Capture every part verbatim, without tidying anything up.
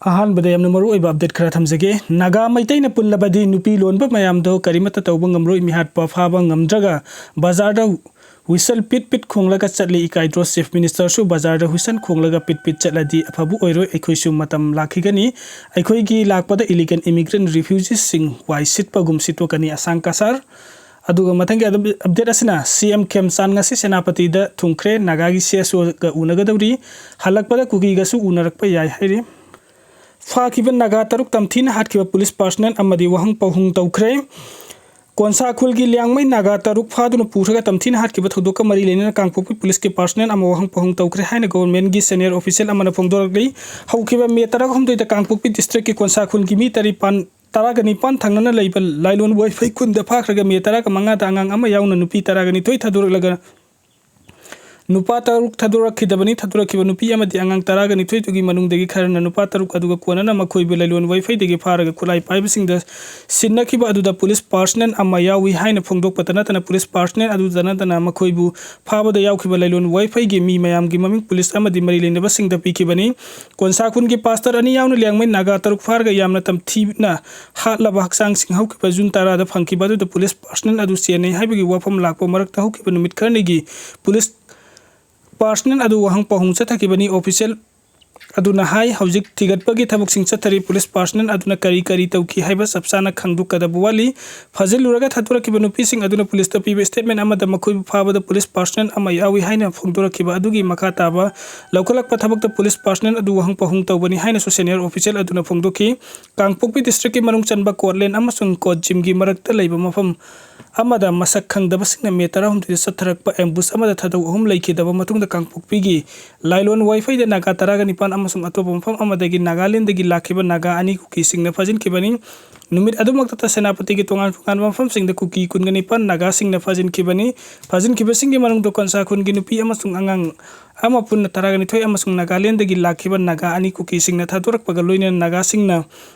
ꯑꯍꯥꯟꯕꯗ ꯌꯥꯝꯅ ꯃꯔꯨ ꯑꯣꯏꯕ ꯑꯞꯗꯦꯠ ꯈꯔ ꯊꯝꯖꯒꯦ꯫ ꯅꯥꯒꯥ ꯃꯩꯇꯩꯅ ꯄꯨꯜꯂꯕꯗꯤ ꯅꯨꯄꯤ ꯂꯣꯟꯕ ꯃꯌꯥꯝꯗꯣ ꯀꯔꯤꯃꯠꯇ ꯇꯧꯕ ꯉꯝꯂꯣꯏ꯫ ꯃꯤꯍꯥꯠꯄ ꯐꯥꯕ ꯉꯝꯗ꯭ꯔꯒ ꯕꯖꯥꯔꯗ ꯋꯤꯁꯜ ꯄꯤꯠ ꯄꯤꯠ ꯈꯣꯡꯂꯒ ꯆꯠꯂꯤ꯫ ꯏꯀꯥꯏꯗ꯭ꯔꯣ? ꯆꯤꯐ ꯃꯤꯅꯤꯁꯇꯔꯁꯨ ꯕꯖꯥꯔꯗ ꯋꯤꯁꯜ ꯈꯣꯡꯂꯒ ꯄꯤꯠ ꯄꯤꯠ ꯆꯠꯂꯗꯤ ꯑꯐꯕ ꯑꯣꯏꯔꯣꯏ꯫ ꯑꯩꯈꯣꯏꯁꯨ ꯃꯇꯝ ꯂꯥꯛꯈꯤꯒꯅꯤ꯫ ꯑꯩꯈꯣꯏꯒꯤ ꯂꯥꯛꯄꯗ ꯏꯂꯤꯒꯦꯟ ꯏꯃꯤꯒ꯭ꯔꯦꯟ ꯔꯤꯐ꯭ꯌꯨꯖꯤꯁꯁꯤꯡ ꯋꯥꯏ ꯁꯤꯠꯄꯒꯨꯝ ꯁꯤꯠꯇꯣꯛꯀꯅꯤ꯫ ꯑꯁꯥꯡ ꯀꯁꯥꯔ꯫ ꯑꯗꯨꯒ ꯃꯊꯪꯒꯤ ꯑꯞꯗꯦꯠ ꯑꯁꯤꯅ ꯁꯤ ꯑꯦꯝ ꯈꯦꯝꯆꯥꯟ ꯉꯁꯤ ꯁꯦꯅꯥꯄꯇꯤꯗ ꯊꯨꯡꯈ꯭ꯔꯦ꯫ ꯅꯥꯒꯥꯒꯤ ꯁꯤ ꯑꯦꯁ ꯑꯣꯒ ꯎꯅꯒꯗꯧꯔꯤ꯫ ꯍꯜꯂꯛꯄꯗ ꯀꯨꯀꯤꯒꯁꯨ ꯎꯅꯔꯛꯄ ꯌꯥꯏ ꯍꯥꯏꯔꯤ꯫ ꯐꯥꯈꯤꯕ ꯅꯥꯒꯥ ꯇꯔꯨꯛ ꯇꯝꯊꯤꯅ ꯍꯥꯠꯈꯤꯕ ꯄꯨꯂꯤꯁ ꯄꯥꯔꯁꯅꯦꯜ ꯑꯃꯗꯤ ꯋꯥꯍꯪ ꯄꯥꯎꯍꯨꯝ ꯇꯧꯈ꯭ꯔꯦ꯫ ꯀꯣꯟꯁꯥ ꯈꯨꯜꯒꯤ ꯂꯤꯌꯥꯡꯃꯩ ꯅꯥꯒꯥ ꯇꯔꯨꯛ ꯐꯥꯗꯨꯅ ꯄꯨꯈ꯭ꯔꯒ ꯇꯝꯊꯤꯅ ꯍꯥꯠꯈꯤꯕ ꯊꯧꯗꯣꯛꯀ ꯃꯔꯤ ꯂꯩꯅꯅ ꯀꯥꯡꯄꯣꯛꯄꯤ ꯄꯨꯂꯤꯁꯀꯤ ꯄꯥꯔꯁꯅꯦꯜ ꯑꯃ ꯋꯥꯍꯪ ꯄꯥꯎꯍꯨꯝ ꯇꯧꯈ꯭ꯔꯦ ꯍꯥꯏꯅ ꯒꯣꯚꯔꯟꯃꯦꯟꯠꯀꯤ ꯁꯦꯅꯤꯌꯔ ꯑꯣꯐꯤꯁꯤꯌꯦꯜ ꯑꯃꯅ ꯐꯣꯡꯗꯣꯔꯛꯂꯤ꯫ ꯍꯧꯈꯤꯕ ꯃꯦ ꯇꯔꯥꯍꯨꯝꯗꯣꯏꯗ ꯀꯥꯡꯄꯣꯛꯄꯤ ꯗꯤꯁꯇ꯭ꯔꯤꯛꯀꯤ ꯀꯣꯟꯁꯥ ꯈꯨꯜꯒꯤ ꯃꯤ ꯇꯔꯦꯠ ꯄꯥꯟ ꯇꯔꯥꯒ ꯅꯤꯄꯥꯟ ꯊꯪꯅꯅ ꯂꯩꯕ ꯂꯥꯏꯂꯣꯟ ꯋꯥꯏꯐꯩ ꯈꯨꯟꯗ ꯐꯥꯈ꯭ꯔꯒ ꯃꯦ ꯇꯔꯥꯒ ꯃꯉꯥꯗ ꯑꯉꯥꯡ ꯑꯃ ꯌꯥꯎꯅ ꯅꯨꯄꯤ ꯇꯔꯥꯒ ꯅꯤꯊꯣꯏ ꯊꯥꯗꯣꯔꯛꯂꯒ ꯅꯨꯄꯥ ꯇꯔꯨꯛ ꯊꯥꯗꯣꯔꯛꯈꯤꯗꯕꯅꯤ꯫ ꯊꯥꯗꯣꯔꯛꯈꯤꯕ ꯅꯨꯄꯤ ꯑꯃꯗꯤ ꯑꯉꯥꯡ ꯇꯔꯥꯒ ꯅꯤꯊꯣꯏꯗꯨꯒꯤ ꯃꯅꯨꯡꯗꯒꯤ ꯈꯔꯅ ꯅꯨꯄꯥ ꯇꯔꯨꯛ, ꯑꯗꯨꯒ ꯀꯣꯟꯅꯅ ꯃꯈꯣꯏꯕꯨ ꯂꯥꯏꯂꯣꯟ ꯋꯥꯏꯐꯩꯗꯒꯤ ꯐꯥꯔꯒ ꯈꯨꯠꯂꯥꯏ ꯄꯥꯏꯕꯁꯤꯡꯗ ꯁꯤꯟꯅꯈꯤꯕ ꯑꯗꯨꯗ ꯄꯨꯂꯤꯁ ꯄꯥꯔꯁꯅꯦꯜ ꯑꯃ ꯌꯥꯎꯏ ꯍꯥꯏꯅ ꯐꯣꯡꯗꯣꯛꯄꯇ ꯅꯠꯇꯅ ꯄꯨꯂꯤꯁ ꯄꯥꯔꯁꯅꯦꯜ ꯑꯗꯨꯗ ꯅꯠꯇꯅ ꯃꯈꯣꯏꯕꯨ ꯐꯥꯕꯗ ꯌꯥꯎꯈꯤꯕ ꯂꯥꯏꯂꯣꯟ ꯋꯥꯏꯐꯩꯒꯤ ꯃꯤ ꯃꯌꯥꯝꯒꯤ ꯃꯃꯤꯡ ꯄꯨꯂꯤꯁ ꯑꯃꯗꯤ ꯃꯔꯤ ꯂꯩꯅꯕꯁꯤꯡꯗ ꯄꯤꯈꯤꯕꯅꯤ꯫ ꯀꯣꯟꯁꯥ ꯈꯨꯟꯒꯤ ꯄꯥꯁꯇꯔ ꯑꯅꯤ ꯌꯥꯎꯅ ꯂꯤꯌꯥꯡꯃꯩ ꯅꯥꯒꯥ ꯇꯔꯨꯛ ꯐꯥꯔꯒ ꯌꯥꯝꯅ ꯇꯝꯊꯤꯅ ꯍꯥꯠꯂꯕ ꯍꯛꯆꯥꯡꯁꯤꯡ ꯍꯧꯈꯤꯕ ꯖꯨꯟ ꯇꯔꯥꯗ ꯐꯪꯈꯤꯕ ꯑꯗꯨꯗ ꯄꯨꯂꯤꯁ ꯄꯥꯔꯁꯅꯦꯜ ꯑꯗꯨ ꯆꯦꯟꯅꯩ ꯍꯥꯏꯕꯒꯤ ꯋꯥꯐꯝ ꯂꯥꯛꯄ ꯃꯔꯛꯇ ꯍꯧꯈꯤꯕ ꯅꯨꯃꯤꯠ ꯈꯔꯅꯤꯒꯤ ꯄꯨꯂꯤꯁ ꯄꯥꯔꯁꯅꯦꯜ ꯑꯗꯨ ꯋꯥꯍꯪ ꯄꯥꯎꯍꯨꯝ ꯆꯠꯊꯈꯤꯕꯅꯤ꯫ ꯑꯣꯐꯤꯁꯤꯌꯦꯜ ꯑꯗꯨꯅ ꯍꯥꯏ, ꯍꯧꯖꯤꯛ ꯊꯤꯒꯠꯄꯒꯤ ꯊꯕꯛꯁꯤꯡ ꯆꯠꯊꯔꯤ꯫ ꯄꯨꯂꯤꯁ ꯄꯥꯔꯁꯅꯦꯜ ꯑꯗꯨꯅ ꯀꯔꯤ ꯀꯔꯤ ꯇꯧꯈꯤ ꯍꯥꯏꯕ ꯆꯞ ꯆꯥꯅ ꯈꯪꯗꯣꯛꯀꯗꯕ ꯋꯥꯠꯂꯤ꯫ ꯐꯥꯖꯤꯜꯂꯨꯔꯒ ꯊꯥꯗꯣꯔꯛꯈꯤꯕ ꯅꯨꯄꯤꯁꯤꯡ ꯑꯗꯨꯅ ꯄꯨꯂꯤꯁꯇ ꯄꯤꯕ ꯁ꯭ꯇꯦꯠꯃꯦꯟ ꯑꯃꯗ ꯃꯈꯣꯏꯕꯨ ꯐꯥꯕꯗ ꯄꯨꯂꯤꯁ ꯄꯥꯔꯁꯅꯦꯜ ꯑꯃ ꯌꯥꯎꯏ ꯍꯥꯏꯅ ꯐꯣꯡꯗꯣꯔꯛꯈꯤꯕ ꯑꯗꯨꯒꯤ ꯃꯈꯥ ꯇꯥꯕ ꯂꯧꯈꯠꯂꯛꯄ ꯊꯕꯛꯇ ꯄꯨꯂꯤꯁ ꯄꯥꯔꯁꯅꯦꯜ ꯑꯗꯨ ꯋꯥꯍꯪ ꯄꯥꯎꯍꯨꯝ ꯇꯧꯒꯅꯤ ꯍꯥꯏꯅꯁꯨ ꯁꯦꯅꯤꯌꯔ ꯑꯣꯐꯤꯁꯤꯌꯦꯜ ꯑꯗꯨꯅ ꯐꯣꯡꯗꯣꯛꯈꯤ꯫ ꯀꯥꯡꯄꯣꯛꯄꯤ ꯗꯤꯁꯇ꯭ꯔꯤꯛꯀꯤ ꯃꯅꯨꯡ ꯆꯟꯕ ꯀꯣꯠꯂꯦꯟ ꯑꯃꯁꯨꯡ ꯀꯣꯠꯖꯤꯝꯒꯤ ꯃꯔꯛꯇ ꯂꯩꯕ ꯃꯐꯝ ꯑꯃꯗ ꯃꯁꯛ ꯈꯪꯗꯕꯁꯤꯡꯅ ꯃꯦ ꯇꯔꯥꯍꯨꯝꯗꯣꯏꯗ ꯆꯠꯊꯔꯛꯄ ꯑꯦꯝꯕꯨꯁ ꯑꯃꯗ ꯊꯥꯗꯧ ꯑꯍꯨꯝ ꯂꯩꯈꯤꯗꯕ ꯃꯇꯨꯡꯗ ꯀꯥꯡꯄꯣꯛꯄꯤꯒꯤ ꯂꯥꯏꯂꯣꯟ ꯋꯥꯏꯐꯩꯗ ꯅꯥꯒꯥ ꯇꯔꯥꯒ ꯅꯤꯄꯥꯟ ꯑꯃꯁꯨꯡ ꯑꯇꯣꯞꯄ ꯃꯐꯝ ꯑꯃꯗꯒꯤ ꯅꯥꯒꯥꯂꯦꯟꯗꯒꯤ ꯂꯥꯛꯈꯤꯕ ꯅꯥꯒꯥ ꯑꯅꯤ ꯀꯨꯀꯤꯁꯤꯡꯅ ꯐꯥꯖꯤꯟꯈꯤꯕꯅꯤ꯫ ꯅꯨꯃꯤꯠ ꯑꯗꯨꯃꯛꯇꯗ ꯁꯦꯅꯥꯄꯇꯤꯒꯤ ꯇꯣꯉꯥꯟ ꯇꯣꯉꯥꯟꯕ ꯃꯐꯝꯁꯤꯡꯗ ꯀꯨꯀꯤ ꯀꯨꯟꯒ ꯅꯤꯄꯥꯟ ꯅꯥꯒꯥꯁꯤꯡꯅ ꯐꯥꯖꯤꯟꯈꯤꯕꯅꯤ꯫ ꯐꯥꯖꯤꯟꯈꯤꯕꯁꯤꯡꯒꯤ ꯃꯅꯨꯡꯗ ꯀꯣꯟꯁꯥ ꯈꯨꯟꯒꯤ ꯅꯨꯄꯤ ꯑꯃꯁꯨꯡ ꯑꯉꯥꯡ ꯑꯃ ꯄꯨꯟꯅ ꯇꯔꯥꯒ ꯅꯤꯊꯣꯏ ꯑꯃꯁꯨꯡ ꯅꯥꯒꯥꯂꯦꯟꯗꯒꯤ ꯂꯥꯛꯈꯤꯕ ꯅꯥꯒꯥ ꯑꯅꯤ ꯀꯨꯀꯤꯁꯤꯡꯅ ꯊꯥꯗꯣꯔꯛꯄꯒ ꯂꯣꯏꯅꯅ ꯅꯥꯒꯥꯁꯤꯡꯅ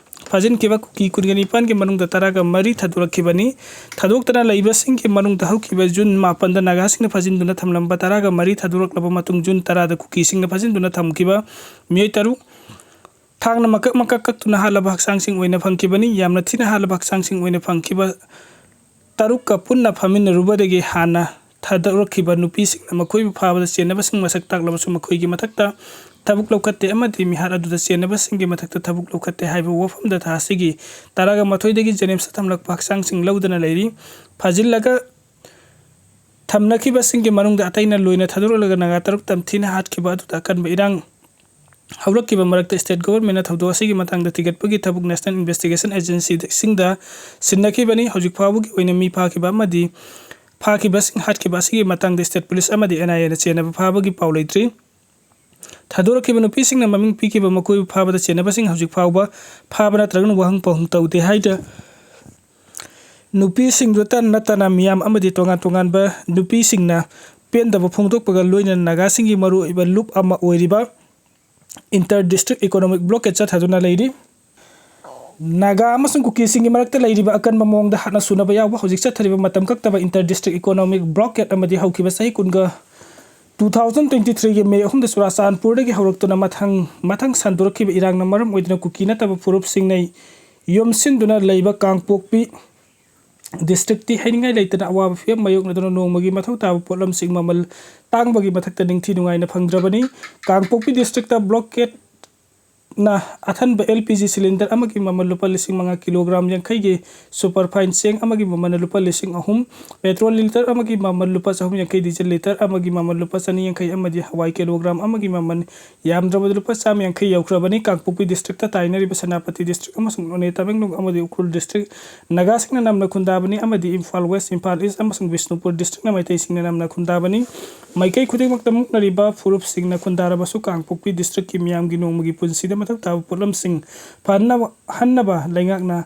ꯐꯥꯖꯤꯟꯈꯤꯕ ꯀꯨꯀꯤ ꯀꯨꯟꯒ ꯅꯤꯄꯥꯟꯒꯤ ꯃꯅꯨꯡꯗ ꯇꯔꯥꯒ ꯃꯔꯤ ꯊꯥꯗꯣꯔꯛꯈꯤꯕꯅꯤ꯫ ꯊꯥꯗꯣꯛꯇꯅ ꯂꯩꯕꯁꯤꯡꯒꯤ ꯃꯅꯨꯡꯗ ꯍꯧꯈꯤꯕ ꯖꯨꯟ ꯃꯥꯄꯟꯗ ꯅꯥꯒꯥꯁꯤꯡꯅ ꯐꯥꯖꯤꯟꯗꯨꯅ ꯊꯝꯂꯝꯕ ꯇꯔꯥꯒ ꯃꯔꯤ ꯊꯥꯗꯣꯔꯛꯂꯕ ꯃꯇꯨꯡ ꯖꯨꯟ ꯇꯔꯥꯗ ꯀꯨꯀꯤꯁꯤꯡꯅ ꯐꯥꯖꯤꯟꯗꯨꯅ ꯊꯝꯈꯤꯕ ꯃꯤꯑꯣꯏ ꯇꯔꯨꯛ ꯊꯥꯡꯅ ꯃꯀꯛ ꯃꯀꯛ ꯀꯛꯇꯨꯅ ꯍꯥꯠꯂꯕ ꯍꯛꯆꯥꯡꯁꯤꯡ ꯑꯣꯏꯅ ꯐꯪꯈꯤꯕꯅꯤ꯫ ꯌꯥꯝꯅ ꯊꯤꯅ ꯍꯥꯠꯂꯕ ꯍꯛꯆꯥꯡꯁꯤꯡ ꯑꯣꯏꯅ ꯐꯪꯈꯤꯕ ꯇꯔꯨꯛꯀ ꯄꯨꯟꯅ ꯐꯝꯃꯤꯟꯅꯔꯨꯕꯗꯒꯤ ꯍꯥꯟꯅ ꯊꯥꯗꯣꯔꯛꯈꯤꯕ ꯅꯨꯄꯤꯁꯤꯡꯅ ꯃꯈꯣꯏꯕꯨ ꯐꯥꯕꯗ ꯆꯦꯟꯅꯕꯁꯤꯡ ꯃꯁꯛ ꯇꯥꯛꯂꯕꯁꯨ ꯃꯈꯣꯏꯒꯤ ꯃꯊꯛꯇ ꯊꯕꯛ ꯂꯧꯈꯠꯇꯦ ꯑꯃꯗꯤ ꯃꯤꯍꯥꯠ ꯑꯗꯨꯗ ꯆꯦꯟꯅꯕꯁꯤꯡꯒꯤ ꯃꯊꯛꯇ ꯊꯕꯛ ꯂꯧꯈꯠꯇꯦ ꯍꯥꯏꯕ ꯋꯥꯐꯝꯗ ꯊꯥ ꯑꯁꯤꯒꯤ ꯇꯔꯥꯒ ꯃꯥꯊꯣꯏꯗꯒꯤ ꯖꯦꯅꯤꯝꯁꯇ ꯊꯝꯂꯛꯄ ꯍꯛꯆꯥꯡꯁꯤꯡ ꯂꯧꯗꯨꯅ ꯂꯩꯔꯤ꯫ ꯐꯥꯖꯤꯜꯂꯒ ꯊꯝꯅꯈꯤꯕꯁꯤꯡꯒꯤ ꯃꯅꯨꯡꯗ ꯑꯇꯩꯅ ꯂꯣꯏꯅ ꯊꯥꯗꯣꯔꯛꯂꯒ ꯅꯥꯒꯥ ꯇꯔꯨꯛ ꯇꯝꯊꯤꯅ ꯍꯥꯠꯈꯤꯕ ꯑꯗꯨꯗ ꯑꯀꯟꯕ ꯏꯔꯥꯡ ꯍꯧꯔꯛꯈꯤꯕ ꯃꯔꯛꯇ ꯁ꯭ꯇꯦꯠ ꯒꯣꯚꯔꯟꯃꯦꯟꯠꯅ ꯊꯧꯗꯣꯛ ꯑꯁꯤꯒꯤ ꯃꯇꯥꯡꯗ ꯊꯤꯒꯠꯄꯒꯤ ꯊꯕꯛ ꯅꯦꯁꯅꯦꯜ ꯏꯟꯚꯦꯁꯇꯤꯒꯦꯁꯟ ꯑꯦꯖꯦꯟꯁꯤꯁꯤꯡꯗ ꯁꯤꯟꯅꯈꯤꯕꯅꯤ꯫ ꯍꯧꯖꯤꯛ ꯐꯥꯎꯕꯒꯤ ꯑꯣꯏꯅ ꯃꯤ ꯐꯥꯈꯤꯕ ꯑꯃꯗꯤ ꯐꯥꯈꯤꯕꯁꯤꯡ ꯍꯥꯠꯈꯤꯕ ꯑꯁꯤꯒꯤ ꯃꯇꯥꯡꯗ ꯁ꯭ꯇꯦꯠ ꯄꯨꯂꯤꯁ ꯑꯃꯗꯤ ꯑꯦꯟ ꯑꯥꯏ ꯑꯦꯅ ꯆꯦꯟꯅꯕ ꯐꯥꯕꯒꯤ ꯄꯥꯎ ꯂꯩꯇ꯭ꯔꯤ꯫ ꯊꯥꯗꯣꯔꯛꯈꯤꯕ ꯅꯨꯄꯤꯁꯤꯡꯅ ꯃꯃꯤꯡ ꯄꯤꯈꯤꯕ ꯃꯈꯣꯏꯕꯨ ꯐꯥꯕꯗ ꯆꯦꯟꯅꯕꯁꯤꯡ ꯍꯧꯖꯤꯛ ꯐꯥꯎꯕ ꯐꯥꯕ ꯅꯠꯇ꯭ꯔꯒꯅ ꯋꯥꯍꯪ ꯄꯥꯎꯍꯪ ꯇꯧꯗꯦ ꯍꯥꯏꯗ ꯅꯨꯄꯤꯁꯤꯡꯗꯨꯇ ꯅꯠꯇꯅ ꯃꯤꯌꯥꯝ ꯑꯃꯗꯤ ꯇꯣꯉꯥꯟ ꯇꯣꯉꯥꯟꯕ ꯅꯨꯄꯤꯁꯤꯡꯅ ꯄꯦꯟꯗꯕ ꯐꯣꯡꯗꯣꯛꯄꯒ ꯂꯣꯏꯅꯅ ꯅꯥꯒꯥꯁꯤꯡꯒꯤ ꯃꯔꯨꯑꯣꯏꯕ ꯂꯨꯞ ꯑꯃ ꯑꯣꯏꯔꯤꯕ ꯏꯟꯇꯔ ꯗꯤꯁꯇ꯭ꯔꯤꯛ ꯏꯀꯣꯅꯣꯃꯤꯛ ꯕ꯭ꯂꯣꯀꯦꯠ ꯆꯠꯊꯗꯨꯅ ꯂꯩꯔꯤ꯫ ꯅꯥꯒꯥ ꯑꯃꯁꯨꯡ ꯀꯨꯀꯤꯁꯤꯡꯒꯤ ꯃꯔꯛꯇ ꯂꯩꯔꯤꯕ ꯑꯀꯟꯕ ꯃꯑꯣꯡꯗ ꯍꯥꯠꯅ ꯁꯨꯅꯕ ꯌꯥꯎꯕ ꯍꯧꯖꯤꯛ ꯆꯠꯊꯔꯤꯕ ꯃꯇꯝ ꯀꯛꯇꯕ ꯏꯟꯇꯔ ꯗꯤꯁꯇ꯭ꯔꯤꯛ ꯏꯀꯣꯅꯣꯃꯤꯛ ꯕ꯭ꯂꯣꯀꯦꯠ ꯑꯃꯗꯤ ꯍꯧꯈꯤꯕ ꯆꯍꯤ ꯀꯨꯟꯒ two thousand twenty threeꯒꯤ ꯃꯦ ꯑꯍꯨꯝꯗ ꯆꯨꯔꯥꯆꯥꯟꯄꯨꯔꯗꯒꯤ ꯍꯧꯔꯛꯇꯨꯅ ꯃꯊꯪ ꯃꯊꯪ ꯁꯟꯗꯣꯔꯛꯈꯤꯕ ꯏꯔꯥꯡꯅ ꯃꯔꯝ ꯑꯣꯏꯗꯨꯅ ꯀꯨꯀꯤ ꯅꯠꯇꯕ ꯐꯨꯔꯨꯞꯁꯤꯡꯅ ꯌꯣꯝꯁꯤꯟꯗꯨꯅ ꯂꯩꯕ ꯀꯥꯡꯄꯣꯛꯄꯤ ꯗꯤꯁꯇ꯭ꯔꯤꯛꯇꯤ ꯍꯥꯏꯅꯤꯡꯉꯥꯏ ꯂꯩꯇꯅ ꯑꯋꯥꯕ ꯐꯤꯚꯝ ꯃꯥꯌꯣꯛꯅꯗꯨꯅ ꯅꯣꯡꯃꯒꯤ ꯃꯊꯧ ꯇꯥꯕ ꯄꯣꯠꯂꯝꯁꯤꯡ ꯃꯃꯜ ꯇꯥꯡꯕꯒꯤ ꯃꯊꯛꯇ ꯅꯤꯡꯊꯤ ꯅꯨꯡꯉꯥꯏꯅ ꯐꯪꯗ꯭ꯔꯕꯅꯤ꯫ ꯀꯥꯡꯄꯣꯛꯄꯤ district ꯕ꯭ꯂꯣꯀꯦꯠꯅ ꯑꯊꯟꯕ L P G cylinder ꯑꯃꯒꯤ ꯃꯃꯜ ꯂꯨꯄꯥ ꯂꯤꯁꯤꯡ ꯃꯉꯥ, ꯀꯤꯂꯣꯒ꯭ꯔꯥꯝ ꯌꯥꯡꯈꯩꯒꯤ ꯁꯨꯄꯔ ꯐꯥꯏꯟ ꯆꯦꯡ ꯑꯃꯒꯤ ꯃꯃꯜꯅ ꯂꯨꯄꯥ ꯂꯤꯁꯤꯡ ꯑꯍꯨꯝ, ꯄꯦꯇ꯭ꯔꯣꯜ ꯂꯤꯇꯔ ꯑꯃꯒꯤ ꯃꯃꯜ ꯂꯨꯄꯥ ꯆꯍꯨꯝ ꯌꯥꯡꯈꯩ, ꯗꯤꯖꯜ ꯂꯤꯇꯔ ꯑꯃꯒꯤ ꯃꯃꯜ ꯂꯨꯄꯥ ꯆꯅꯤ ꯌꯥꯡꯈꯩ ꯑꯃꯗꯤ ꯍꯋꯥꯏ ꯀꯤꯂꯣꯒ꯭ꯔꯥꯝ ꯑꯃꯒꯤ ꯃꯃꯜ ꯌꯥꯝꯗ꯭ꯔꯕꯗ ꯂꯨꯄꯥ ꯆꯥꯝꯃ ꯌꯥꯡꯈꯩ ꯌꯧꯈ꯭ꯔꯕꯅꯤ꯫ ꯀꯥꯡꯄꯣꯛꯄꯤ ꯗꯤꯁꯇ꯭ꯔꯤꯛꯇ ꯇꯥꯏꯅꯔꯤꯕ ꯁꯦꯅꯥꯄꯇꯤ ꯗꯤꯁꯇ꯭ꯔꯤꯛ ꯑꯃꯁꯨꯡ ꯅꯣꯅꯦ, ꯇꯃꯦꯡꯂꯣꯡ ꯑꯃꯗꯤ ꯎꯈ꯭ꯔꯨꯜ ꯗꯤꯁꯇ꯭ꯔꯤꯛ ꯅꯥꯒꯥꯁꯤꯡꯅ ꯅꯝꯅ ꯈꯨꯟꯗꯥꯕꯅꯤ ꯑꯃꯗꯤ ꯏꯝꯐꯥꯜ ꯋꯦꯁ, ꯏꯝꯐꯥꯜ ꯏꯁ ꯑꯃꯁꯨꯡ ꯕꯤꯁꯅꯨꯄꯨꯔ ꯗꯤꯁꯇ꯭ꯔꯤꯛꯅ ꯃꯩꯇꯩꯁꯤꯡꯅ ꯅꯝꯅ ꯈꯨꯟꯗꯥꯕꯅꯤ꯫ ꯃꯥꯏꯀꯩ ꯈꯨꯗꯤꯡꯃꯛꯇ ꯃꯨꯛꯅꯔꯤꯕ ꯐꯨꯔꯨꯞꯁꯤꯡꯅ ꯈꯨꯟꯗꯥꯔꯕꯁꯨ ꯀꯥꯡꯄꯣꯛꯄꯤ ꯗꯤꯁꯇ꯭ꯔꯤꯛꯀꯤ ꯃꯤꯌꯥꯝꯒꯤ ꯅꯣꯡꯃꯒꯤ ꯄꯨꯟꯁꯤꯗ ꯃꯊꯧ ꯇꯥꯕ ꯄꯣꯠꯂꯝꯁꯤꯡ ꯐꯍꯟꯅꯕ ꯍꯟꯅꯕ ꯂꯩꯉꯥꯛꯅ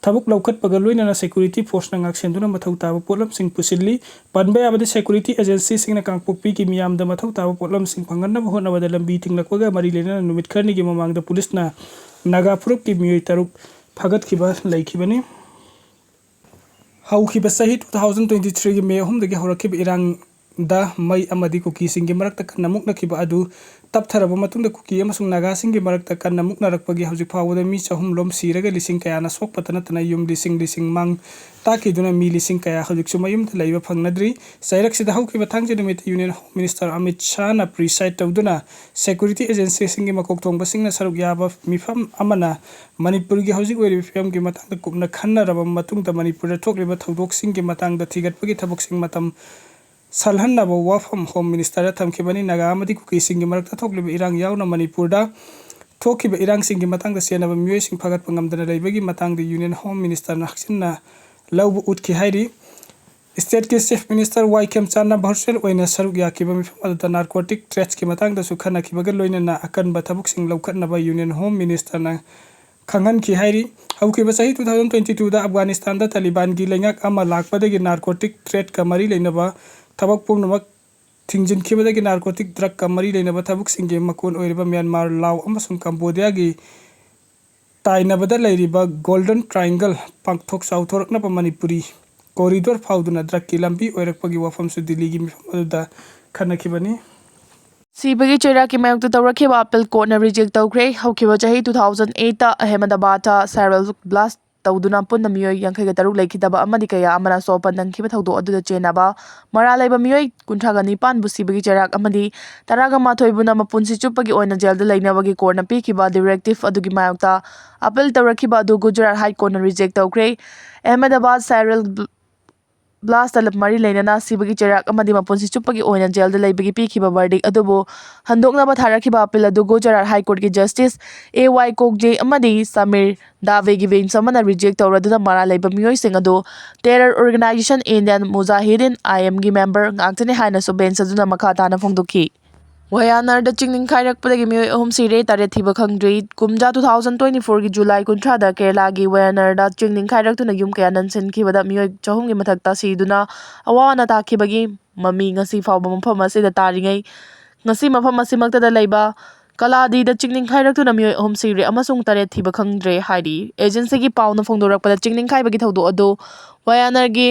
ꯊꯕꯛ ꯂꯧꯈꯠꯄꯒ ꯂꯣꯏꯅꯅ ꯁꯦꯀ꯭ꯌꯨꯔꯤꯇꯤ ꯐꯣꯔꯁꯅ ꯉꯥꯛꯁꯦꯟꯗꯨꯅ ꯃꯊꯧ ꯇꯥꯕ ꯄꯣꯠꯂꯝꯁꯤꯡ ꯄꯨꯁꯤꯜꯂꯤ꯫ ꯄꯟꯕ ꯌꯥꯕꯗꯤ ꯁꯦꯀ꯭ꯌꯨꯔꯤꯇꯤ ꯑꯦꯖꯦꯟꯁꯤꯁꯤꯡꯅ ꯀꯥꯡꯄꯣꯛꯄꯤꯒꯤ ꯃꯤꯌꯥꯝꯗ ꯃꯊꯧ ꯇꯥꯕ ꯄꯣꯠꯂꯝꯁꯤꯡ ꯐꯪꯍꯟꯅꯕ ꯍꯣꯠꯅꯕꯗ ꯂꯝꯕꯤ ꯊꯤꯡꯂꯛꯄꯒ ꯃꯔꯤ ꯂꯩꯅꯅ ꯅꯨꯃꯤꯠ ꯈꯔꯅꯤꯒꯤ ꯃꯃꯥꯡꯗ ꯄꯨꯂꯤꯁꯅ ꯅꯥꯒꯥ ꯐꯨꯔꯨꯞꯀꯤ ꯃꯤꯑꯣꯏ ꯇꯔꯨꯛ ꯐꯥꯒꯠꯈꯤꯕ ꯂꯩꯈꯤꯕꯅꯤ꯫ ꯍꯧꯈꯤꯕ ꯆꯍꯤ two thousand twenty threeꯒꯤ ꯃꯦ ꯑꯍꯨꯝꯗꯒꯤ ꯍꯧꯔꯛꯈꯤꯕ ꯏꯔꯥꯡ ꯗ ꯃꯩ ꯑꯃꯗꯤ ꯀꯨꯀꯤꯁꯤꯡꯒꯤ ꯃꯔꯛꯇ ꯀꯟꯅ ꯃꯨꯛꯅꯈꯤꯕ ꯑꯗꯨ ꯇꯞꯊꯔꯕ ꯃꯇꯨꯡꯗ ꯀꯨꯀꯤ ꯑꯃꯁꯨꯡ ꯅꯥꯒꯥꯁꯤꯡꯒꯤ ꯃꯔꯛꯇ ꯀꯟꯅ ꯃꯨꯛꯅꯔꯛꯄꯒꯤ ꯍꯧꯖꯤꯛ ꯐꯥꯎꯕꯗ ꯃꯤ ꯆꯍꯨꯝ ꯂꯣꯝ ꯁꯤꯔꯒ ꯂꯤꯁꯤꯡ ꯀꯌꯥꯅ ꯁꯣꯛꯄꯇ ꯅꯠꯇꯅ ꯌꯨꯝ ꯂꯤꯁꯤꯡ ꯂꯤꯁꯤꯡ ꯃꯥꯡ ꯇꯥꯛꯈꯤꯗꯨꯅ ꯃꯤ ꯂꯤꯁꯤꯡ ꯀꯌꯥ ꯍꯧꯖꯤꯛꯁꯨ ꯃꯌꯨꯝꯗ ꯂꯩꯕ ꯐꯪꯅꯗ꯭ꯔꯤ꯫ ꯆꯩꯔꯛꯁꯤꯗ ꯍꯧꯈꯤꯕ ꯊꯥꯡꯖ ꯅꯨꯃꯤꯠꯇ Union Home Minister Amit ꯁꯥꯍꯅ preside ꯇꯧꯗꯨꯅ security agencyꯁꯤꯡꯒꯤ ꯃꯀꯣꯛ ꯊꯣꯡꯕꯁꯤꯡꯅ ꯁꯔꯨꯛ ꯌꯥꯕ ꯃꯤꯐꯝ ꯑꯃꯅ ꯃꯅꯤꯄꯨꯔꯒꯤ ꯍꯧꯖꯤꯛ ꯑꯣꯏꯔꯤꯕ ꯐꯤꯕꯝꯒꯤ ꯃꯇꯥꯡꯗ ꯀꯨꯞꯅ ꯈꯟꯅꯔꯕ ꯃꯇꯨꯡꯗ ꯃꯅꯤꯄꯨꯔꯗ ꯊꯣꯛꯂꯤꯕ ꯊꯧꯗꯣꯛꯁꯤꯡꯒꯤ ꯃꯇꯥꯡꯗ ꯊꯤꯒꯠꯄꯒꯤ ꯊꯕꯛꯁꯤꯡ ꯃꯇꯝ ꯁꯜꯍꯟꯅꯕ ꯋꯥꯐꯝ Home Ministerꯗ ꯊꯝꯈꯤꯕꯅꯤ꯫ ꯅꯥꯒꯥ ꯑꯃꯗꯤ ꯀꯨꯀꯤꯁꯤꯡꯒꯤ ꯃꯔꯛꯇ ꯊꯣꯛꯂꯤꯕ ꯏꯔꯥꯡ ꯌꯥꯎꯅ ꯃꯅꯤꯄꯨꯔꯗ ꯊꯣꯛꯈꯤꯕ ꯏꯔꯥꯡꯁꯤꯡꯒꯤ ꯃꯇꯥꯡꯗ ꯆꯦꯟꯅꯕ ꯃꯤꯑꯣꯏꯁꯤꯡ ꯐꯥꯒꯠꯄ ꯉꯝꯗꯅ ꯂꯩꯕꯒꯤ ꯃꯇꯥꯡꯗ Union Home Ministerꯅ ꯍꯛꯆꯤꯟꯅ ꯂꯧꯕ ꯎꯠꯈꯤ ꯍꯥꯏꯔꯤ꯫ Stateꯀꯤ Chief Minister ꯋꯥꯏ ꯈꯦꯝꯆꯥꯟꯅ virtual ꯑꯣꯏꯅ ꯁꯔꯨꯛ ꯌꯥꯈꯤꯕ ꯃꯤꯐꯝ ꯑꯗꯨꯗ narcotic tradeꯀꯤ ꯃꯇꯥꯡꯗꯁꯨ ꯈꯟꯅꯈꯤꯕꯒ ꯂꯣꯏꯅꯅ ꯑꯀꯟꯕ ꯊꯕꯛꯁꯤꯡ ꯂꯧꯈꯠꯅꯕ Union Home Ministerꯅ ꯈꯪꯍꯟꯈꯤ ꯍꯥꯏꯔꯤ꯫ ꯍꯧꯈꯤꯕ ꯆꯍꯤ two thousand twenty twoꯗ ꯑꯐꯒꯥꯅꯤꯁꯇꯥꯟꯗ ꯇꯥꯂꯤꯕꯥꯟꯒꯤ ꯂꯩꯉꯥꯛ ꯑꯃ ꯂꯥꯛꯄꯗꯒꯤ narcotic tradeꯀ ꯃꯔꯤ ꯂꯩꯅꯕ ꯊꯕꯛ ꯄꯨꯝꯅꯃꯛ ꯊꯤꯡꯖꯤꯟꯈꯤꯕꯗꯒꯤ narcotic drugꯀ ꯃꯔꯤ ꯂꯩꯅꯕ ꯊꯕꯛꯁꯤꯡꯒꯤ ꯃꯀꯣꯟ ꯑꯣꯏꯔꯤꯕ ꯃ꯭ꯌꯥꯟꯃꯥꯔ, ꯂꯥꯎ ꯑꯃꯁꯨꯡ ꯀꯝꯕꯣꯗꯤꯌꯥꯒꯤ ꯇꯥꯏꯅꯕꯗ ꯂꯩꯔꯤꯕ Golden Triangle ꯄꯥꯛꯊꯣꯛ ꯆꯥꯎꯊꯣꯔꯛꯅꯕ ꯃꯅꯤꯄꯨꯔꯤ corridor ꯐꯥꯎꯗꯨꯅ drugꯀꯤ ꯂꯝꯕꯤ ꯑꯣꯏꯔꯛꯄꯒꯤ ꯋꯥꯐꯝꯁꯨ ꯗꯤꯜꯂꯤꯒꯤ ꯃꯤꯐꯝ ꯑꯗꯨꯗ ꯈꯟꯅꯈꯤꯕꯅꯤ꯫ ꯁꯤꯕꯒꯤ ꯆꯩꯔꯥꯛꯀꯤ ꯃꯥꯌꯣꯛꯇ ꯇꯧꯔꯛꯈꯤꯕ appeal courtꯅ reject ꯇꯧꯈ꯭ꯔꯦ꯫ ꯍꯧꯈꯤꯕ ꯆꯍꯤ two thousand eightꯇ ꯑꯍꯃꯦꯗꯕꯥꯗꯇ sarin blast ꯇꯧꯗꯨꯅ ꯄꯨꯟꯅ ꯃꯤꯑꯣꯏ ꯌꯥꯡꯈꯩꯒ ꯇꯔꯨꯛ ꯂꯩꯈꯤꯗꯕ ꯑꯃꯗꯤ ꯀꯌꯥ ꯑꯃꯅ ꯑꯁꯣꯛ ꯑꯄꯟ ꯅꯪꯈꯤꯕ ꯊꯧꯗꯣꯛ ꯑꯗꯨꯗ ꯆꯦꯟꯅꯕ ꯃꯔꯥꯜ ꯂꯩꯕ ꯃꯤꯑꯣꯏ ꯀꯨꯟꯊ꯭ꯔꯥꯒ ꯅꯤꯄꯥꯟꯕꯨ ꯁꯤꯕꯒꯤ ꯆꯩꯔꯥꯛ ꯑꯃꯗꯤ ꯇꯔꯥꯒ ꯃꯥꯊꯣꯏꯕꯨꯅ ꯃꯄꯨꯟꯁꯤ ꯆꯨꯞꯄꯒꯤ ꯑꯣꯏꯅ ꯖꯦꯜꯗ ꯂꯩꯅꯕꯒꯤ courtꯅ ꯄꯤꯈꯤꯕ directive ꯑꯗꯨꯒꯤ ꯃꯥꯌꯣꯛꯇ appeal ꯇꯧꯔꯛꯈꯤꯕ ꯑꯗꯨ Gujarat High Courtꯅ reject ꯇꯧꯈ꯭ꯔꯦ꯫ ꯑꯍꯃꯦꯗꯕꯥꯗ sarin blastꯇ ꯃꯔꯤ ꯂꯩꯅꯅ ꯁꯤꯕꯒꯤ ꯆꯩꯔꯥꯛ ꯑꯃꯗꯤ ꯃꯄꯨꯟꯁꯤ ꯆꯨꯞꯄꯒꯤ ꯑꯣꯏꯅ ꯖꯦꯜꯗ ꯂꯩꯕꯒꯤ ꯄꯤꯈꯤꯕ verdict ꯑꯗꯨꯕꯨ ꯍꯟꯗꯣꯛꯅꯕ ꯊꯥꯔꯛꯈꯤꯕ appeal ꯑꯗꯨ Gujarat High Courtꯀꯤ Justice A Y Kokje ꯑꯃꯗꯤ Sameer Daveꯒꯤ bench ꯑꯃꯅ reject ꯇꯧꯔꯗꯨꯅ ꯃꯔꯥꯜ ꯂꯩꯕ ꯃꯤꯑꯣꯏꯁꯤꯡ ꯑꯗꯨ terror organisation Indian Mujahideen, IMꯒꯤ member ꯉꯥꯛꯇꯅꯤ ꯍꯥꯏꯅꯁꯨ bench ꯑꯗꯨꯅ ꯃꯈꯥ ꯇꯥꯅ ꯐꯣꯡꯗꯣꯛꯈꯤ꯫ ꯋꯌꯥꯅꯔꯗ ꯆꯤꯡ ꯅꯤꯡꯈꯥꯏꯔꯛꯄꯗꯒꯤ ꯃꯤꯑꯣꯏ ꯑꯍꯨꯝ ꯁꯤꯔꯦ, ꯇꯔꯦꯠ ꯊꯤꯕ ꯈꯪꯗ꯭ꯔꯤ꯫ ꯀꯨꯝꯖꯥ two thousand twenty fourꯒꯤ July ꯀꯨꯟꯊ꯭ꯔꯥꯗ ꯀꯦꯔꯂꯥꯒꯤ ꯋꯌꯥꯅꯔꯗ ꯆꯤꯡ ꯅꯤꯡꯈꯥꯏꯔꯛꯇꯨꯅ ꯌꯨꯝ ꯀꯌꯥ ꯅꯟꯁꯤꯟꯈꯤꯕꯗ ꯃꯤꯑꯣꯏ ꯆꯍꯨꯝꯒꯤ ꯃꯊꯛꯇ ꯁꯤꯗꯨꯅ ꯑꯋꯥ ꯑꯅꯥ ꯇꯥꯈꯤꯕꯒꯤ ꯃꯃꯤ ꯉꯁꯤ ꯐꯥꯎꯕ ꯃꯐꯝ ꯑꯁꯤꯗ ꯇꯥꯔꯤꯉꯩ, ꯉꯁꯤ ꯃꯐꯝ ꯑꯁꯤꯃꯛꯇꯗ ꯂꯩꯕ ꯀꯂꯥꯗꯤꯗ ꯆꯤꯡ ꯅꯤꯡꯈꯥꯏꯔꯛꯇꯨꯅ ꯃꯤꯑꯣꯏ ꯑꯍꯨꯝ ꯁꯤꯔꯦ ꯑꯃꯁꯨꯡ ꯇꯔꯦꯠ ꯊꯤꯕ ꯈꯪꯗ꯭ꯔꯦ ꯍꯥꯏꯔꯤ꯫ Agencyꯒꯤ ꯄꯥꯎꯅ ꯐꯣꯡꯗꯣꯔꯛꯄꯗ ꯆꯤꯡ ꯅꯤꯡꯈꯥꯏꯕꯒꯤ ꯊꯧꯗꯣꯛ ꯑꯗꯨ ꯋꯌꯥꯅꯔꯒꯤ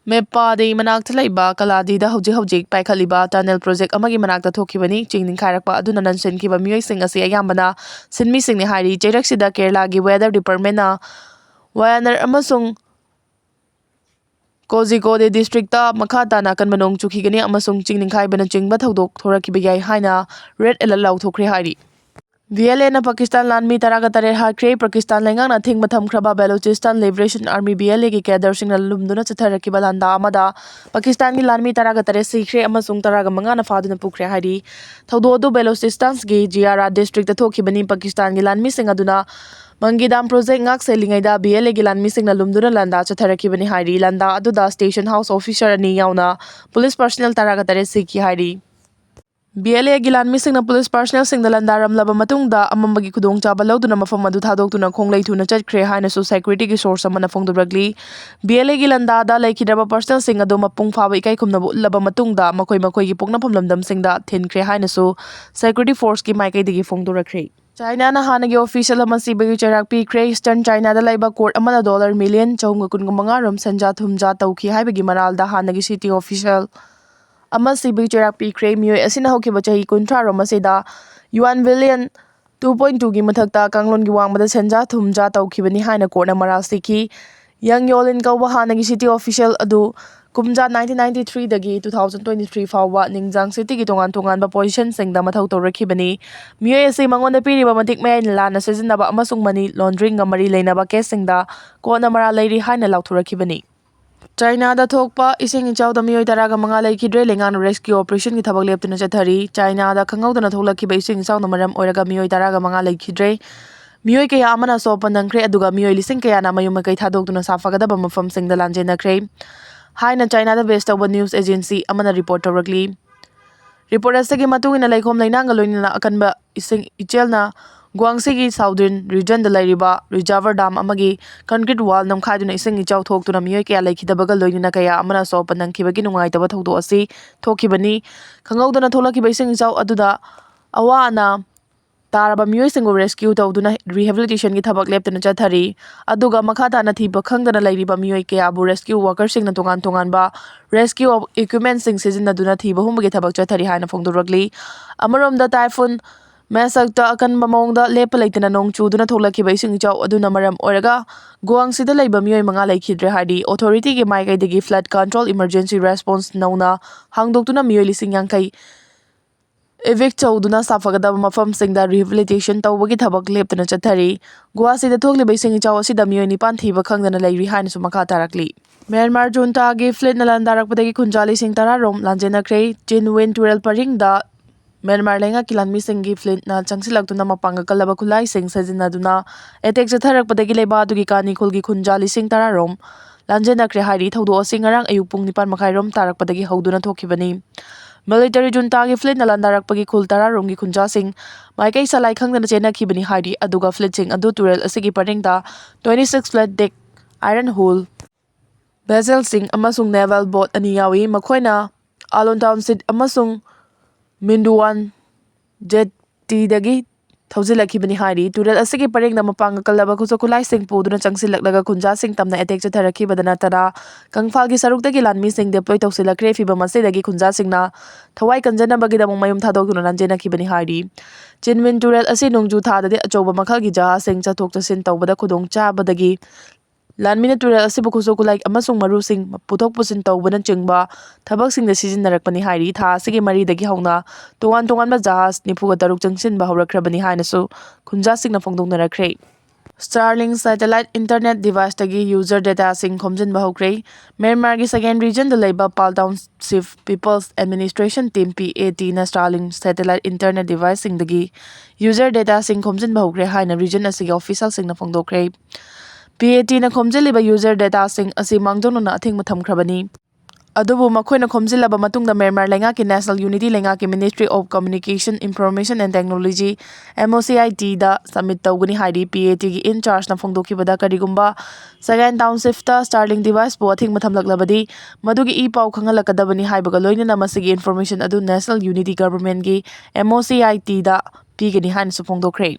ꯃꯦꯞꯄꯥꯗꯤ ꯃꯅꯥꯛꯇ ꯂꯩꯕ ꯀꯂꯥꯗꯤꯗ ꯍꯧꯖꯤꯛ ꯍꯧꯖꯤꯛ ꯄꯥꯏꯈꯠꯂꯤꯕ tunnel project ꯑꯃꯒꯤ ꯃꯅꯥꯛꯇ ꯊꯣꯛꯈꯤꯕꯅꯤ꯫ ꯆꯤꯡ ꯅꯤꯡꯈꯥꯏꯔꯛꯄ ꯑꯗꯨꯅ ꯅꯟꯁꯤꯟꯈꯤꯕ ꯃꯤꯑꯣꯏꯁꯤꯡ ꯑꯁꯤ ꯑꯌꯥꯝꯕꯅ ꯁꯤꯟꯃꯤꯁꯤꯡꯅꯤ ꯍꯥꯏꯔꯤ꯫ ꯆꯩꯔꯛꯁꯤꯗ ꯀꯦꯔꯂꯥꯒꯤ weather departmentꯅ ꯋꯥꯌꯥꯅꯔ ꯑꯃꯁꯨꯡ ꯀꯣꯖꯤꯀꯣꯗꯦ districtꯇ ꯃꯈꯥ ꯇꯥꯅ ꯑꯀꯟꯕ ꯅꯣꯡ ꯆꯨꯈꯤꯒꯅꯤ ꯑꯃꯁꯨꯡ ꯆꯤꯡ ꯅꯤꯡꯈꯥꯏꯕꯅꯆꯤꯡꯕ ꯊꯧꯗꯣꯛ ꯊꯣꯔꯛꯈꯤꯕ ꯌꯥꯏ ꯍꯥꯏꯅ red alert ꯂꯥꯎꯊꯣꯛꯈ꯭ꯔꯦ ꯍꯥꯏꯔꯤ꯫ ꯕꯤ ꯑꯦꯜ ꯑꯦꯅ ꯄꯥꯀꯤꯁꯇꯥꯟ ꯂꯥꯟꯃꯤ ꯇꯔꯥꯒ ꯇꯔꯦꯠ ꯍꯥꯠꯈ꯭ꯔꯦ꯫ ꯄꯥꯀꯤꯁꯇꯥꯟ ꯂꯩꯉꯥꯛꯅ ꯑꯊꯤꯡꯕ ꯊꯝꯈ꯭ꯔꯕ Balochistan Liberation Army, B L A ꯒꯤ cadreꯁꯤꯡꯅ ꯂꯨꯝꯗꯨꯅ ꯆꯠꯊꯔꯛꯈꯤꯕ ꯂꯥꯟꯗꯥ ꯑꯃꯗ ꯄꯥꯀꯤꯁꯇꯥꯟꯒꯤ ꯂꯥꯟꯃꯤ ꯇꯔꯥꯒ ꯇꯔꯦꯠ ꯁꯤꯈ꯭ꯔꯦ ꯑꯃꯁꯨꯡ ꯇꯔꯥꯒ ꯃꯉꯥꯅ ꯐꯥꯗꯨꯅ ꯄꯨꯈ꯭ꯔꯦ ꯍꯥꯏꯔꯤ꯫ ꯊꯧꯗꯣꯛ ꯑꯗꯨ Balochistanꯒꯤ ꯖꯤꯌꯥꯔꯥ districtꯇ ꯊꯣꯛꯈꯤꯕꯅꯤ꯫ ꯄꯥꯀꯤꯁꯇꯥꯟꯒꯤ ꯂꯥꯟꯃꯤꯁꯤꯡ ꯑꯗꯨꯅ ꯃꯪꯒꯤꯗꯥꯝ project ꯉꯥꯛ ꯁꯦꯜꯂꯤꯉꯩꯗ B L A ꯒꯤ ꯂꯥꯟꯃꯤꯁꯤꯡꯅ ꯂꯨꯝꯗꯨꯅ ꯂꯥꯟꯗꯥ ꯆꯠꯊꯔꯛꯈꯤꯕꯅꯤ ꯍꯥꯏꯔꯤ꯫ ꯂꯥꯟꯗꯥ ꯑꯗꯨꯗ station house officer ꯑꯅꯤ ꯌꯥꯎꯅ police personnel ꯇꯔꯥꯒ ꯇꯔꯦꯠ ꯁꯤꯈꯤ ꯍꯥꯏꯔꯤ꯫ B L A ꯒꯤ ꯂꯥꯟꯃꯤꯁꯤꯡꯅ police personnelꯁꯤꯡꯗ ꯂꯥꯟꯗꯥꯔꯝꯂꯕ ꯃꯇꯨꯡꯗ ꯑꯃꯝꯕꯒꯤ ꯈꯨꯗꯣꯡꯆꯥꯕ ꯂꯧꯗꯨꯅ ꯃꯐꯝ ꯑꯗꯨ ꯊꯥꯗꯣꯛꯇꯨꯅ ꯈꯣꯡꯂꯩ ꯊꯨꯅ ꯆꯠꯈ꯭ꯔꯦ ꯍꯥꯏꯅꯁꯨ securityꯒꯤ source ꯑꯃꯅ ꯐꯣꯡꯗꯣꯔꯛꯂꯤ꯫ B L A ꯒꯤ ꯂꯥꯟꯗꯥꯗ ꯂꯩꯈꯤꯗ꯭ꯔꯕ personnelꯁꯤꯡ ꯑꯗꯨ ꯃꯄꯨꯡ ꯐꯥꯕ ꯏꯀꯥꯏ ꯈꯨꯝꯅꯕ ꯎꯠꯂꯕ ꯃꯇꯨꯡꯗ ꯃꯈꯣꯏ ꯃꯈꯣꯏꯒꯤ ꯄꯣꯛꯅꯐꯝ ꯂꯝꯗꯝꯁꯤꯡꯗ ꯊꯤꯟꯈ꯭ꯔꯦ ꯍꯥꯏꯅꯁꯨ security forceꯀꯤ ꯃꯥꯏꯀꯩꯗꯒꯤ ꯐꯣꯡꯗꯣꯔꯛꯈ꯭ꯔꯦ꯫ ꯆꯥꯏꯅꯥꯅ ꯍꯥꯟꯅꯒꯤ official ꯑꯃ ꯁꯤꯕꯒꯤ ꯆꯩꯔꯥꯛ ꯄꯤꯈ꯭ꯔꯦ꯫ Eastern Chinaꯗ ꯂꯩꯕ court ꯑꯃꯅ dollar million ꯆꯍꯨꯝꯒ ꯀꯨꯟꯒ ꯃꯉꯥ ꯔꯣꯝ ꯁꯦꯟꯖꯥ ꯊꯨꯝꯖꯥ ꯇꯧꯈꯤ ꯍꯥꯏꯕꯒꯤ ꯃꯔꯥꯜꯗ ꯍꯥꯟꯅꯒꯤ city official ꯑꯃ ꯁꯤꯕꯒꯤ ꯆꯩꯔꯥꯛ ꯄꯤꯈ꯭ꯔꯦ꯫ ꯃꯤꯑꯣꯏ ꯑꯁꯤꯅ ꯍꯧꯈꯤꯕ ꯆꯍꯤ ꯀꯨꯟꯊ꯭ꯔꯥ ꯔꯣꯝ ꯑꯁꯤꯗ yuan billion two point twoꯒꯤ ꯃꯊꯛꯇ ꯀꯥꯡꯂꯣꯟꯒꯤ ꯋꯥꯡꯃꯗ ꯁꯦꯟꯖꯥ ꯊꯨꯝꯖꯥ ꯇꯧꯈꯤꯕꯅꯤ ꯍꯥꯏꯅ courtꯅ ꯃꯔꯥꯜ ꯁꯤꯈꯤ꯫ Yang Yolin ꯀꯧꯕ ꯍꯥꯟꯅꯒꯤ city official ꯑꯗꯨ ꯀꯨꯝꯖꯥ nineteen ninety threeꯗꯒꯤ two thousand twenty three ꯐꯥꯎꯕ ꯅꯤꯡꯖꯥꯡ cityꯒꯤ ꯇꯣꯉꯥꯟ ꯇꯣꯉꯥꯟꯕ positionꯁꯤꯡꯗ ꯃꯊꯧ ꯇꯧꯔꯛꯈꯤꯕꯅꯤ꯫ ꯃꯤꯑꯣꯏ ꯑꯁꯤ ꯃꯉꯣꯟꯗ ꯄꯤꯔꯤꯕ ꯃꯇꯤꯛ ꯃꯌꯥꯏꯅ ꯂꯥꯟꯅ ꯁꯤꯖꯤꯟꯅꯕ ꯑꯃꯁꯨꯡ money laundering ꯒ ꯃꯔꯤ ꯂꯩꯅꯕ caseꯁꯤꯡꯗ courtꯅ ꯃꯔꯥꯜ ꯂꯩꯔꯤ ꯍꯥꯏꯅ ꯂꯥꯎꯊꯣꯔꯛꯈꯤꯕꯅꯤ꯫ ꯆꯥꯏꯅꯥꯗ ꯊꯣꯛꯄ ꯏꯁꯤꯡ ꯏꯆꯥꯎꯗ ꯃꯤꯑꯣꯏ ꯇꯔꯥꯒ ꯃꯉꯥ ꯂꯩꯈꯤꯗ꯭ꯔꯦ꯫ ꯂꯩꯉꯥꯛꯅ rescue operationꯒꯤ ꯊꯕꯛ ꯂꯦꯞꯇꯅ ꯆꯠꯊꯔꯤ꯫ ꯆꯥꯏꯅꯥꯗ ꯈꯪꯍꯧꯗꯅ ꯊꯣꯛꯂꯛꯈꯤꯕ ꯏꯁꯤꯡ ꯏꯆꯥꯎꯅ ꯃꯔꯝ ꯑꯣꯏꯔꯒ ꯃꯤꯑꯣꯏ ꯇꯔꯥꯒ ꯃꯉꯥ ꯂꯩꯈꯤꯗ꯭ꯔꯦ꯫ ꯃꯤꯑꯣꯏ ꯀꯌꯥ ꯑꯃꯅ ꯑꯁꯣꯛ ꯑꯄꯟ ꯅꯪꯈ꯭ꯔꯦ, ꯑꯗꯨꯒ ꯃꯤꯑꯣꯏ ꯂꯤꯁꯤꯡ ꯀꯌꯥꯅ ꯃꯌꯨꯝ ꯃꯀꯩ ꯊꯥꯗꯣꯛꯇꯨꯅ ꯁꯥꯐꯒꯗꯕ ꯃꯐꯝꯁꯤꯡꯗ ꯂꯥꯟꯖꯦꯟꯅꯈ꯭ꯔꯦ ꯍꯥꯏꯅ ꯆꯥꯏꯅꯥꯗ base ꯇꯧꯕ news agency ꯑꯃꯅ report ꯇꯧꯔꯛꯂꯤ꯫ Report ꯑꯁꯤꯒꯤ ꯃꯇꯨꯡ ꯏꯟꯅ, ꯂꯩꯈꯣꯝ ꯂꯩꯅꯥꯡꯒ ꯂꯣꯏꯅꯅ ꯑꯀꯟꯕ ꯏꯁꯤꯡ ꯏꯆꯦꯜꯅ ꯒꯨꯋꯥꯡꯁꯤꯒꯤ southern regionꯗ ꯂꯩꯔꯤꯕ reservoir dam ꯑꯃꯒꯤ concrete wall ꯅꯝꯈꯥꯏꯗꯨꯅ ꯏꯁꯤꯡ ꯏꯆꯥꯎ ꯊꯣꯛꯇꯨꯅ ꯃꯤꯑꯣꯏ ꯀꯌꯥ ꯂꯩꯈꯤꯗꯕꯒ ꯂꯣꯏꯅꯅ ꯀꯌꯥ ꯑꯃꯅ ꯑꯁꯣꯛ ꯑꯄꯟ ꯅꯪꯈꯤꯕꯒꯤ ꯅꯨꯡꯉꯥꯏꯇꯕ ꯊꯧꯗꯣꯛ ꯑꯁꯤ ꯊꯣꯛꯈꯤꯕꯅꯤ꯫ ꯈꯪꯍꯧꯗꯅ ꯊꯣꯛꯂꯛꯈꯤꯕ ꯏꯁꯤꯡ ꯏꯆꯥꯎ ꯑꯗꯨꯗ ꯑꯋꯥ ꯑꯅꯥ ꯇꯥꯔꯕ ꯃꯤꯑꯣꯏꯁꯤꯡꯕꯨ rescue ꯇꯧꯗꯨꯅ rehabilitationꯒꯤ ꯊꯕꯛ ꯂꯦꯞꯇꯅ ꯆꯠꯊꯔꯤ꯫ ꯑꯗꯨꯒ ꯃꯈꯥ ꯇꯥꯅ ꯊꯤꯕ ꯈꯪꯗꯅ ꯂꯩꯔꯤꯕ ꯃꯤꯑꯣꯏ ꯀꯌꯥꯕꯨ rescue workerꯁꯤꯡꯅ ꯇꯣꯉꯥꯟ ꯇꯣꯉꯥꯟꯕ rescue equipmentꯁꯤꯡ ꯁꯤꯖꯤꯟꯅꯗꯨꯅ ꯊꯤꯕ ꯍꯨꯝꯕꯒꯤ ꯊꯕꯛ ꯆꯠꯊꯔꯤ ꯍꯥꯏꯅ ꯐꯣꯡꯗꯣꯔꯛꯂꯤ꯫ ꯑꯃꯔꯣꯝꯗ, typhoon ꯃꯦꯁꯛꯇ ꯑꯀꯟꯕ ꯃꯑꯣꯡꯗ ꯂꯦꯞꯄ ꯂꯩꯇꯅ ꯅꯣꯡ ꯆꯨꯗꯨꯅ ꯊꯣꯛꯂꯛꯈꯤꯕ ꯏꯁꯤꯡ ꯏꯆꯥꯎ ꯑꯗꯨꯅ ꯃꯔꯝ ꯑꯣꯏꯔꯒ ꯒꯨꯋꯥꯡꯁꯤꯗ ꯂꯩꯕ ꯃꯤꯑꯣꯏ ꯃꯉꯥ ꯂꯩꯈꯤꯗ꯭ꯔꯦ ꯍꯥꯏꯔꯤ꯫ Authorityꯒꯤ ꯃꯥꯏꯀꯩꯗꯒꯤ flood control emergency response ꯅꯧꯅ ꯍꯥꯡꯗꯣꯛꯇꯨꯅ ꯃꯤꯑꯣꯏ ꯂꯤꯁꯤꯡ ꯌꯥꯡꯈꯩ evict ꯇꯧꯗꯨꯅ ꯁꯥꯐꯒꯗꯕ ꯃꯐꯝꯁꯤꯡꯗ rehabilitation ꯇꯧꯕꯒꯤ ꯊꯕꯛ ꯂꯦꯞꯇꯅ ꯆꯠꯊꯔꯤ꯫ ꯒꯨꯋꯥꯁꯤꯗ ꯊꯣꯛꯂꯤꯕ ꯏꯁꯤꯡ ꯏꯆꯥꯎ ꯑꯁꯤꯗ ꯃꯤꯑꯣꯏ ꯅꯤꯄꯥꯟ ꯊꯤꯕ ꯈꯪꯗꯅ ꯂꯩꯔꯤ ꯍꯥꯏꯅꯁꯨ ꯃꯈꯥ ꯇꯥꯔꯛꯂꯤ꯫ ꯃ꯭ꯌꯥꯟꯃꯥꯔ ꯖꯨꯟꯇꯥꯒꯤ flotꯅ ꯂꯥꯟꯗꯥꯔꯛꯄꯗꯒꯤ ꯈꯨꯟꯖꯥ ꯂꯤꯁꯤꯡ ꯇꯔꯥꯔꯣꯝ ꯂꯥꯟꯖꯦꯟꯅꯈ꯭ꯔꯦ꯫ ꯆꯤꯟꯋꯤꯟ ꯇꯨꯔꯦꯜ ꯄꯔꯤꯡꯗ ꯃ꯭ꯌꯥꯟꯃꯥꯔ ꯂꯩꯉꯥꯛꯀꯤ ꯂꯥꯟꯃꯤꯁꯤꯡꯒꯤ flotꯅ ꯆꯪꯁꯤꯜꯂꯛꯇꯨꯅ ꯃꯄꯥꯡꯒꯜ ꯀꯜꯂꯕ ꯈꯨꯠꯂꯥꯏꯁꯤꯡ ꯁꯤꯖꯤꯟꯅꯗꯨꯅ attack ꯆꯠꯊꯔꯛꯄꯗꯒꯤ ꯂꯩꯕꯥꯛ ꯑꯗꯨꯒꯤ ꯀꯥꯅꯤ ꯈꯨꯜꯒꯤ ꯈꯨꯟꯖꯥ ꯂꯤꯁꯤꯡ ꯇꯔꯥꯔꯣꯝ ꯂꯥꯟꯖꯦꯟꯅꯈ꯭ꯔꯦ ꯍꯥꯏꯔꯤ꯫ ꯊꯧꯗꯣꯛ ꯑꯁꯤ ꯉꯔꯥꯡ ꯑꯌꯨꯛ ꯄꯨꯡ ꯅꯤꯄꯥꯟ ꯃꯈꯥꯏꯔꯣꯝ ꯇꯥꯔꯛꯄꯗꯒꯤ ꯍꯧꯗꯨꯅ ꯊꯣꯛꯈꯤꯕꯅꯤ꯫ Military ꯖꯨꯟꯇꯥꯒꯤ flotꯅ ꯂꯥꯟꯗꯥꯔꯛꯄꯒꯤ ꯈꯨꯜ ꯇꯔꯥꯔꯣꯝꯒꯤ ꯈꯨꯟꯖꯥꯁꯤꯡ ꯃꯥꯏꯀꯩ ꯆꯂꯥꯏ ꯈꯪꯗꯅ ꯆꯦꯟꯅꯈꯤꯕꯅꯤ ꯍꯥꯏꯔꯤ꯫ ꯑꯗꯨꯒ flotꯁꯤꯡ ꯑꯗꯨ ꯇꯨꯔꯦꯜ ꯑꯁꯤꯒꯤ ꯄꯔꯤꯡꯗ twenty six float deck iron hull vesselꯁꯤꯡ ꯑꯃꯁꯨꯡ naval boat ꯑꯅꯤ ꯌꯥꯎꯏ꯫ ꯃꯈꯣꯏꯅ ꯑꯥꯂꯣꯟ township ꯑꯃꯁꯨꯡ ꯃꯤꯟꯗꯨꯋꯥꯟ jettyꯗꯒꯤ ꯊꯧꯖꯤꯜꯂꯛꯈꯤꯕꯅꯤ ꯍꯥꯏꯔꯤ꯫ ꯇꯨꯔꯦꯜ ꯑꯁꯤꯒꯤ ꯄꯔꯤꯡꯗ ꯃꯄꯥꯡꯒꯜ ꯀꯜꯂꯕ ꯈꯨꯠꯁꯨ ꯈꯨꯠꯂꯥꯏꯁꯤꯡ ꯄꯨꯗꯨꯅ ꯆꯪꯁꯤꯜꯂꯛꯂꯒ ꯈꯨꯟꯖꯥꯁꯤꯡ ꯇꯝꯅ attack ꯆꯠꯊꯔꯛꯈꯤꯕꯗ ꯅꯠꯇꯅ ꯀꯪꯐꯥꯜꯒꯤ ꯁꯔꯨꯛꯇꯒꯤ ꯂꯥꯟꯃꯤꯁꯤꯡ deploy ꯇꯧꯁꯤꯜꯂꯛꯈ꯭ꯔꯦ꯫ ꯐꯤꯚꯝ ꯑꯁꯤꯗꯒꯤ ꯈꯨꯟꯖꯥꯁꯤꯡꯅ ꯊꯋꯥꯏ ꯀꯟꯖꯅꯕꯒꯤꯗꯃꯛ ꯃꯌꯨꯝ ꯊꯥꯗꯣꯛꯇꯨꯅ ꯂꯥꯟꯖꯦꯟꯅꯈꯤꯕꯅꯤ ꯍꯥꯏꯔꯤ꯫ ꯆꯤꯟꯋꯤꯟ ꯇꯨꯔꯦꯜ ꯑꯁꯤ ꯅꯣꯡꯖꯨ ꯊꯥꯗꯗꯤ ꯑꯆꯧꯕ ꯃꯈꯜꯒꯤ ꯖꯍꯥꯖꯁꯤꯡ ꯆꯠꯊꯣꯛ ꯆꯠꯁꯤꯟ ꯇꯧꯕꯗ ꯈꯨꯗꯣꯡ ꯆꯥꯕꯗꯒꯤ ꯂꯥꯟꯃꯤꯅ ꯇꯨꯔꯦꯜ ꯑꯁꯤꯕꯨ ꯈꯨꯠꯁꯨ ꯈꯨꯠꯂꯥꯏ ꯑꯃꯁꯨꯡ ꯃꯔꯨꯁꯤꯡ ꯄꯨꯊꯣꯛ ꯄꯨꯁꯤꯟ ꯇꯧꯕꯅꯆꯤꯡꯕ ꯊꯕꯛꯁꯤꯡꯗ ꯁꯤꯖꯤꯟꯅꯔꯛꯄꯅꯤ ꯍꯥꯏꯔꯤ꯫ ꯊꯥ ꯑꯁꯤꯒꯤ ꯃꯔꯤꯗꯒꯤ ꯍꯧꯅ ꯇꯣꯉꯥꯟ ꯇꯣꯉꯥꯟꯕ ꯖꯍꯥꯖ ꯅꯤꯐꯨꯒ ꯇꯔꯨꯛ ꯆꯪꯁꯤꯟꯕ ꯍꯧꯔꯛꯈ꯭ꯔꯕꯅꯤ ꯍꯥꯏꯅꯁꯨ ꯈꯨꯟꯖꯥꯁꯤꯡꯅ ꯐꯣꯡꯗꯣꯛꯅꯔꯛꯈ꯭ꯔꯦ꯫ Starlink satellite internet deviceꯇꯒꯤ user dataꯁꯤꯡ ꯈꯣꯝꯖꯤꯟꯕ ꯍꯧꯈ꯭ꯔꯦ꯫ ꯃ꯭ꯌꯥꯟꯃꯥꯔꯒꯤ Sagaing regionꯗ ꯂꯩꯕ Pawl Township People's Administration Team, PATꯅ Starlink satellite internet deviceꯁꯤꯡꯗꯒꯤ user dataꯁꯤꯡ ꯈꯣꯝꯖꯤꯟꯕ ꯍꯧꯈ꯭ꯔꯦ ꯍꯥꯏꯅ region ꯑꯁꯤꯒꯤ officialꯁꯤꯡꯅ ꯐꯣꯡꯗꯣꯛꯈ꯭ꯔꯦ꯫ PATꯅ ꯈꯣꯝꯖꯤꯜꯂꯤꯕ user dataꯁꯤꯡ ꯑꯁꯤ ꯃꯥꯡꯖꯧꯅꯅ ꯑꯊꯤꯡꯕ ꯊꯝꯈ꯭ꯔꯕꯅꯤ꯫ ꯑꯗꯨꯕꯨ ꯃꯈꯣꯏꯅ ꯈꯣꯝꯖꯤꯜꯂꯕ ꯃꯇꯨꯡꯗ ꯃ꯭ꯌꯥꯟꯃꯥꯔ ꯂꯩꯉꯥꯛꯀꯤ National Unity ꯂꯩꯉꯥꯛꯀꯤ Ministry of Communication, Information and Technology, MOCITꯗ submit ꯇꯧꯒꯅꯤ ꯍꯥꯏꯔꯤ꯫ PATꯒꯤ in chargeꯅ ꯐꯣꯡꯗꯣꯛꯈꯤꯕꯗ ꯀꯔꯤꯒꯨꯝꯕ Sagaing townshipꯇ Starlink deviceꯄꯨ ꯑꯊꯤꯡꯕ ꯊꯝꯂꯛꯂꯕꯗꯤ ꯃꯗꯨꯒꯤ ꯏ ꯄꯥꯎ ꯈꯪꯍꯜꯂꯛꯀꯗꯕꯅꯤ ꯍꯥꯏꯕꯒ ꯂꯣꯏꯅꯅ ꯃꯁꯤꯒꯤ information ꯑꯗꯨ National Unity Governmentꯀꯤ MOCITꯗ ꯄꯤꯒꯅꯤ ꯍꯥꯏꯅꯁꯨ ꯐꯣꯡꯗꯣꯛꯈ꯭ꯔꯦ꯫